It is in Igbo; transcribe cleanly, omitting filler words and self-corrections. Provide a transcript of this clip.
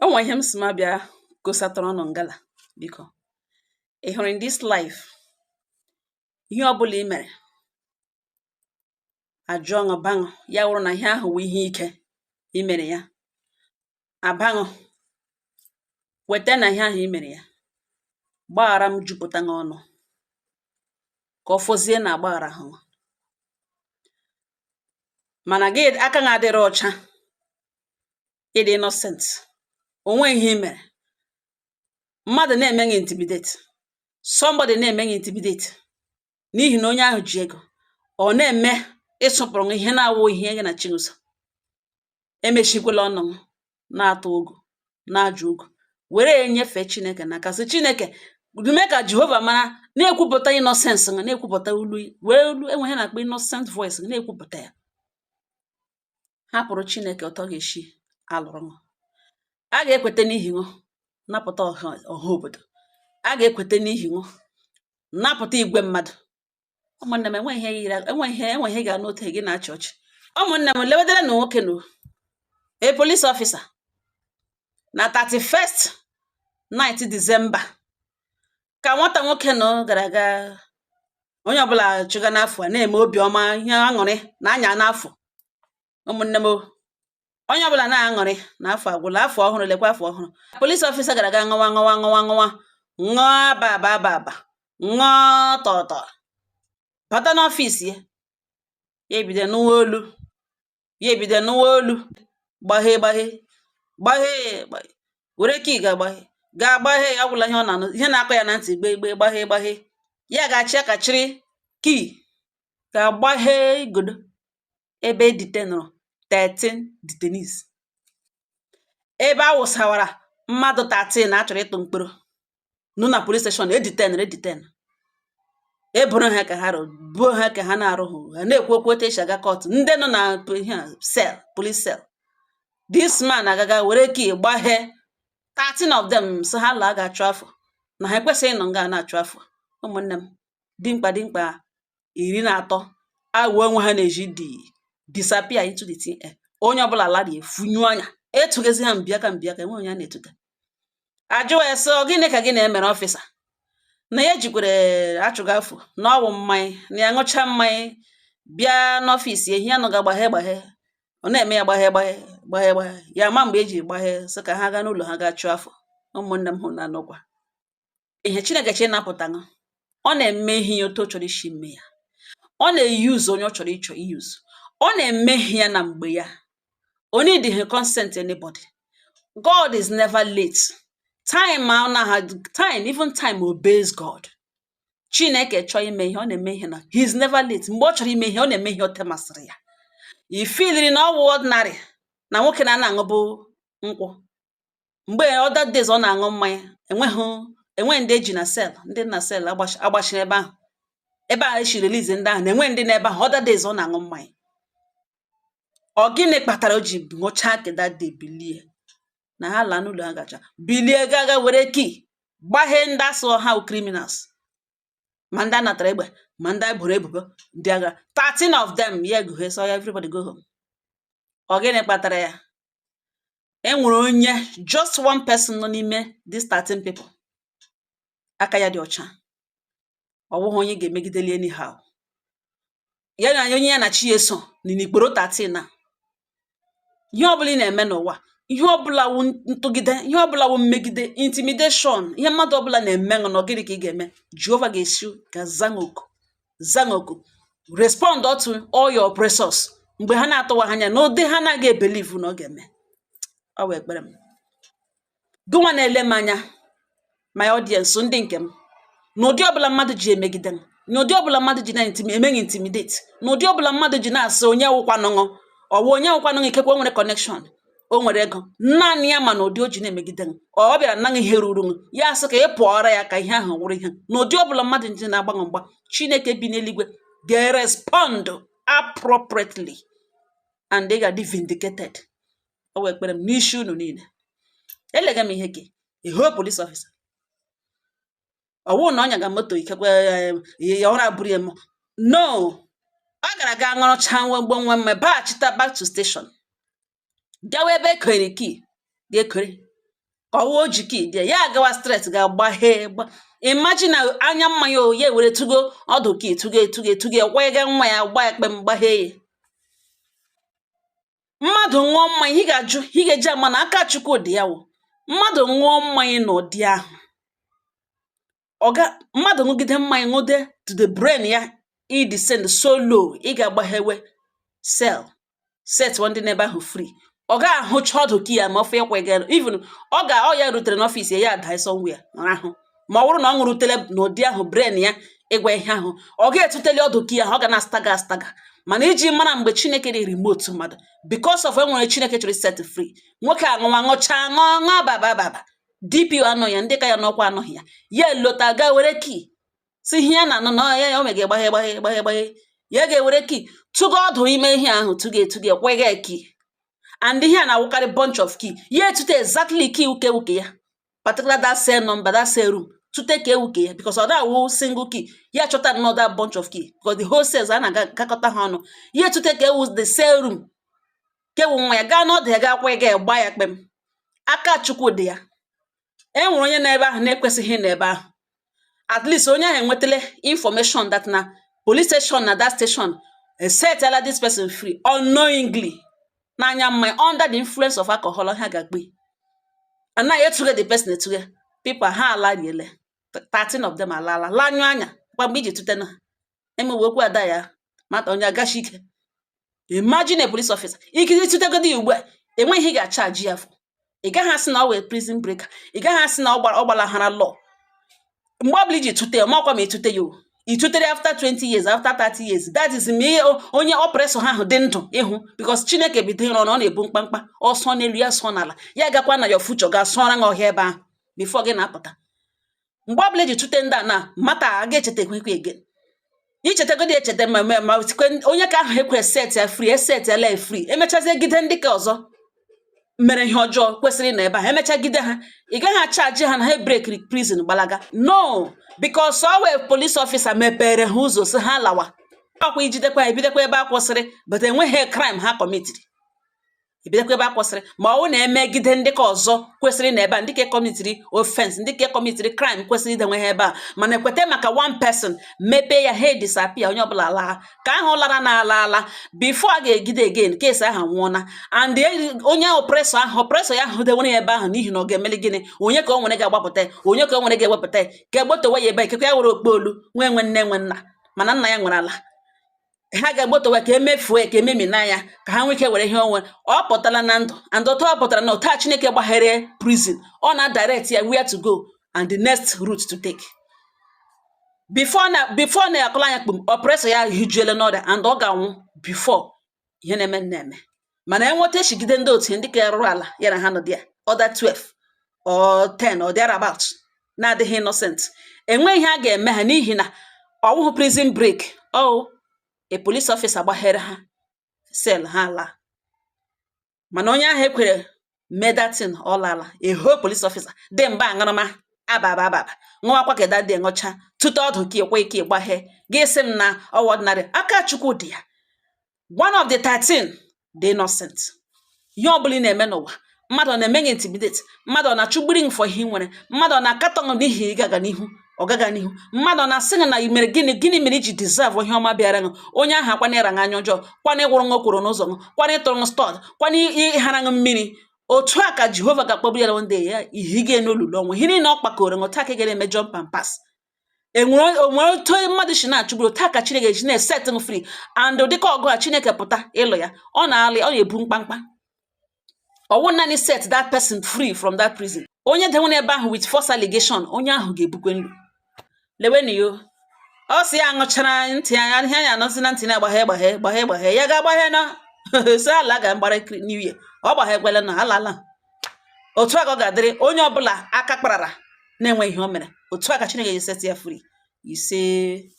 O nwè ihe m sì ma bịa gosatara ụnụ ngala. Biko, ị hụrụ, in this life, ihe ọbụla i mèrè, àjụọ ṅụ baṅụ ya wụrụ nà ihe ahụ̀ wụ ihe ike i mèrè ya, àbaṅụ wète nà ihe ahụ̀ i mèrè ya, gbaghàra m jupụta ṅụ ọnụ̇ kà ọ fọzie nà àgbaghàrà hụ. Mànà gị aka ṅa adịrị ọcha, ịdị innocent, ò nweghị ihe i mèrè. Mmadụ̀ na-eme gị intimidate, somebody na-eme gị intimidate n'ihi na onye ahụ̀ ji egȯ, ọ̀ na-ème ịsụpụ̀rụ̀ ihe na-awụ ihe gị na chi ụzọ̀. Emeshikwala ọnụ̇ na-atụ ogù na-ajụ̀ ogù, wère ya nyefee Chinėkè n'aka, sị Chinėkè mee kà Jehova mara. Na-ekwupụta innocence, na-ekwupụta olu, wère olu enwe ihe na-akpọ innocent voice, na-ekwupụta ya, hapụrụ Chinėkè ọtọ ga-eshi alụrụ ṅụ. A ga-ekwete n'ihi ṅụ napụta ọha ọha obodo, a ga-ekwete n'ihi ṅụ napụta igwe mmadụ. Ụmụnne m, enwe ihe yiri enwe ihe, enwe ihe ga n'otu gị na-achị ọchị. Ụmụnne m, lewedere na nwoke na a police officer na 31st night December ka nwata nwoke nọ gara aga. Onye ọbụla chụga n'afọ a na-eme obiọma, ihe aṅụrị na anya n'afọ. Ụmụnne m, onye ọbụla na-aṅụrị na afọ agwụla, afọ ọhụrụ, lekwa afọ ọhụrụ. Police officer gara aga ṅụwa, ṅụwa, ṅụwa, ṅụwa, ṅụọ aba aba aba aba, ṅụọ tọ̀tọ̀, bata n'office ya, ya ebido nụwa olu, ya ebido nụwa olu, gbaghe, gbaghe, gbaghe, gbaghe, were key ga-agbaghe, ga-agbaghe. Ọ gwụla ihe ọ na-anụ, ihe na-akọ ya na ntị, gbe gbe, gbaghe, gbaghe. Ya ga-achị akachiri key ga-agbaghe igodo ebe e detenụrụ 13 detainees, ebe a wụsawara mmadụ 13 a chọrọ ịtụ mkpọrọ nọ na police station. E detain e boro ha ka ha rụ buo ha ka ha na-arụghị, ha na-ekwu okwu otu esi aga court. Ndị nọ na ihe a cell, police cell, this man agaga were key gbaghe 13 of them, sị ha laa ga-achụ afọ na ha ekwesịghị ịnọ nga na-achụ afọ. Ụmụnne m, dimkpa dimkpa 13 awụ onwe ha na-eji di disappear into the thin air. Onye ọbụla lara efunyu anya, etugezi ha mbiaka mbiaka, enwe onye a na-etuga. Ajụwa ya sị, ọ gịnị ka gị na-emere officer? Na ya ejikwere achụga afọ na ọwụ mmanya, na ya ṅụcha mmanya bịa n'office ya, ihe ya nọ ga gbaghe gbaghe, ọ na-eme ya gbaghe gbaghe gbaghe gbaghe, ya ama mgbe eji gbaghe, sị ka ha gaa n'ụlọ ha gaa chụọ afọ. Ụmụnne m, hụ na anụkwa ihe Chineke chi napụta ṅụ, ọ na-eme ihe ya otu ọ chọrọ isi mme ya, ọ na-eyuzu onye ọ chọrọ ịchọ iyuzu, ọ na-eme ihe ya na mgbe ya. O need consent anybody. God is never late. Time anaghị time, even time obeys God. Chineke chọọ ime ihe, ọ na-eme ihe na he is never late. Mgbe ọ chọrọ ime ihe, ọ na-eme ihe ote masịrị ya. I feeliri na ọ wụ ordinary na nwoke na na-aṅụbụ nkwụ mgbe other days ọ na-aṅụ mmanya, enweghị enwe ndị eji na cell, ndị na cell agbachiri ebe ahụ, ebe ahụ esi release ndị ahụ, na-enwe ndị n'ebe ahụ. Other days ọ na-aṅụ mmanya, ọ gịnị kpatara o ji ṅụchaa ke that day, bilie na ha laa n'ụlọ ha gacha, bilie gaga were key gbaghee ndị asụ ha wụ criminals, ma ndị a natara egbe, ma ndị a boro ebubo ndị agha, 13 of them, ya egughe so ya, everybody go home? Ọ gịnị kpatara ya? E nwere onye, just one person nọ n'ime these 13 people aka ya dị ọcha. Ọ bụghị onye ga-emegideli anyhow. Ya na onye ya na chi ya eso n'ikporo 13 a. Ihe ọbụla ị na-eme n'ụwa, ihe ọbụla wụ ntụgide, ihe ọbụla wụ mmegide, intimidation, ihe mmadụ ọbụla na-eme ṅụ na gịnị ka ị ga-eme, Jehova ga-esi ga zaṅoku zaṅoku, respond to all your oppressors mgbe ha na-atụwa ha anya n'ụdị ha na-aga ebelieve na ọ ga-eme. Ọ wụ ekpere m. Gụnwa na-ele m anya, my audience, ndị nke m, n'ụdị ọbụla mmadụ ji emegide m, n'ụdị ọbụla mmadụ ji na-eme gị intimidate, n'ụdị ọbụla mmadụ ji na-asị onye wụkwanụṅụ, ọwụ onye wụkwanụṅụ, ikekwe o nwere connection, o nwere ego, naanị ya, ma na ụdị o ji na-emegide m, ọ bịara naghị ihe ruru m, ya asị ka ị pụọra ya ka ihe ahụ wụrụ ihe. N'ụdị ọbụla mmadụ ji na-agbanwe mgba, Chineke bi n'eluigwe ga-respond appropriately and ị ga-adị vindicated. Ọ wụ ekpere m n'isi unu niile. Elega m ihe gị ihu police officer, ọ wụ na ọ nyaga moto, ikekwe ya ọra buru ya m no, ọ gara ga ṅụrụcha nwa nwa mme, baghachita back to station, gawa ebe ekere key ga-ekere. Ka ọwụ o ji key dị ya agawa straight ga-agbaghe gba. Imagine na anya mmanya o ya were tugo ọdụ key, tugo, tugo, tugo, kwanyega nwa ya, gba ekpe m gbaghee ya. Mmadụ ṅụọ mmanya, ị ga-ajụ, ị ga-eji ama na aka Chukwu dị ya. Wụ mmadụ ṅụọ mmanya n'ụdị ahụ, ọga mmadụ ṅụgide mmanya, ṅụde to the brain ya i descend so low, ị ga-agbaghewe cell, set ndị n'ebe ahụ free. Ọ ga-ahụcha ọdụ key ya ma ọ fụ ịkwa ga even ọ ga ọ ya rutere n'office ya, ya daa somewhere rahụ. Ma ọ bụrụ na ọ ṅụrụtele n'ụdị ahụ, brain ya ịgwa ihe ahụ, ọ ga-etuteli ọdụ key ahụ, ọ ga na-astagger astagger. Mana iji mara mgbe Chineke dị remote mmadụ, because of enwere Chineke chọrọ set free. Nwoke aṅụwa, ṅụcha, ṅụọ, ṅụọ, baba baba, DPO anọ ya, ndị ka ya n'ọkwa anọghị ya, ya elota ga were key, si ihe ya na-anụ na ya o mega gbaghe, gbaghe, gbaghe, gbaghe. Ya ga-ewere key tụga ọdụ ime ihe ahụ, tụga, etụga, kwega key. And ihe a na-awụkarị bunch of key, ya etute exactly key uke uke ya, particular that cell number, that cell room, tute ka ewuke ya, because ọ da-awụ single key. Ya chọta another bunch of key, because the whole cells a na-agakọta ha ọnụ. Ya etute ka ewu the cell room kewu nwa ya, gaa n'ọdụ ya, gaa kwa ga gba ya kpem. Aka Chukwu dị ya. E nwere onye nọ ebe ahụ na-ekwesịghị ịnọ ebe ahụ. At least onye ahụ enwetala information that na police station, na that station esetela this person free unknowingly, n'anya mmanya, under the influence of alcohol. Ha ga-akpe anaghị etughe the person, etughe people ha alariele. 13 of them alala lanyụ anya kwa mgbe iji tute na emewe okwu ada ya mata onye agachi ike. Imagine a police officer ikiri tutegodi ya ugbu a, enweghị ihe ị ga-achaji ya for. Ị gaghị asị na ọ wee prison breaker, ị gaghị asị na ọ gbara ọ gbalahara law. Mgbe ọbụla iji tute ya, makwa ma etute ya o i tutere after 20 years, after 30 years, that is ma ihe onye oppressor ha ahụ dị ndụ ịhụ, because Chineke bido ịrụ ọrụ, ọ na-ebu mkpamkpa ọsọ n'elu ya, sọ n'ala ya, gakwa na your future ga-asọra gị ọhịa ebe ahụ before gị na-apụta. Mgbe ọbụla eji tute ndị a na mata a ga-echeta ekwekwe again, ichetagodi echeta ma sikwe onye ka ahụ ekwere set ya free, eset ya la free. Emechazie gide ndị ka ọzọ mere ihe ọjọọ kwesịrị ịnọ ebe ahụ, emechagide ha, ị gaghị achaji ha na ha breakiri prison gbalaga. No, because ọ wee police officer mepere ha ụzọ si ha lawa. Ọkwa ijidekwa ha, ebidokwa ebe a kwụsịrị, but enweghị crime ha commitiri. Ebidokwa ebe a kwụsịrị. Ma ọ bụ na emegide ndị ka ọzọ kwesịrị na ebe a, ndị ka commitiri offense, ndị ka commitiri crime kwesịrị idenwe ha ebe a, mana ekwete maka one person mepee ya, ha disappear, onye ọbụla laa. Ka ahụ lara na ala ala before a ga-egide again, case ahụ nwụọna. And onye oppressor ahụ, oppressor ya ahụ dewere ya ebe ahụ, n'ihi na ọ ga-emeli gịnị? Onye ka o nwere ga-agbapụta ya? Onye ka o nwere ga-ewepụta ya, ka egbotowe ya ebe ikekwe ya were okpolu nwee nwe nne, nwe nna, mana nna ya nwere ala. Ha ga-egbotowe ka emefuo ya, ka ememina ya, ka ha nwee ike were ihe onwe. Ọ pụtala na ndụ, and otu ọ pụtara na otu a Chineke gbaghere prison, ọ na direct ya where to go and the next route to take. Before na akụla anya kpum, oppressor ya hijuele n'ọrịa, and ọ ga-anwụ before ihe na-eme na-eme. Mana enweta eshigide ndị otu ndị ka rụrụ ala ya na ha nọ there, other 12 or 10 or thereabout na-adịghị innocent, enweghị ihe a ga-eme ha, n'ihi na ọ wụghị prison break, ọ a police officer gbaghere ha cell, ha ala. Mana onye ahụ ekwere mee that thing, ọ lala a whole police officer dị mba aṅụrụma ababa ababa, ṅụwakwa ka that day, ṅụcha tụta ọdụ ka ekwe ike gbaghe gị, sị m na ọ ordinary. Aka Chukwu dị ya. One of the 13 dị innocent. Ihe ọbụla ị na-eme n'ụwa, mmadụ ọ na-eme gị intimidate, mmadụ ọ na-achụgburi gị for ihe ị nwere, mmadụ ọ na-akatọ gị n'ihi ịgaga n'ihu, ọgaga n'ihu, mmadụ ọ na-asị gị na ị mere gịnị, gịnị mere iji deserve ihe ọma bịara gị, onye ahụ akwana ịra gị anya ọjọọ, kwana ịgwụrụ gị okworo n'ụzọ gị, kwana ịtụrụ gị stud, kwana ịghara gị mmiri, otu a ka Jehova ga-akpọgbu ya one day, ya ihige n'olulu ọnwụ. Ihe niile ọ kpakọrọ gị, otu a ka ị ga na-eme jump and pass. Enwere onwere otu mmadụ si na-achụgburu, otu a ka Chineke ji na-eset gị free. And ụdịka ọgụ a Chineke pụta ịlụ ya, ọ na-alụ, ọ na-ebu mkpamkpa. Ọwụ naanị set that person free from that prison. Onye denwe n'ebe ahụ with false allegation, onye ahụ ga-ebukwe ndụ. Leweni yo, ọ sị ya ṅụchara ntị ya, ihe anya anọzi na ntị na-agbaghe gbaghe gbaghe gbaghe, ya ga-agbaghe na si ala ga mgbara new year, ọ gbaghekwele na ala ala. Otu a ka ọ ga-adịrị onye ọbụla aka kparara na-enwe ihe o mere. Otu a ka Chineke ga-eset ya free. Ise.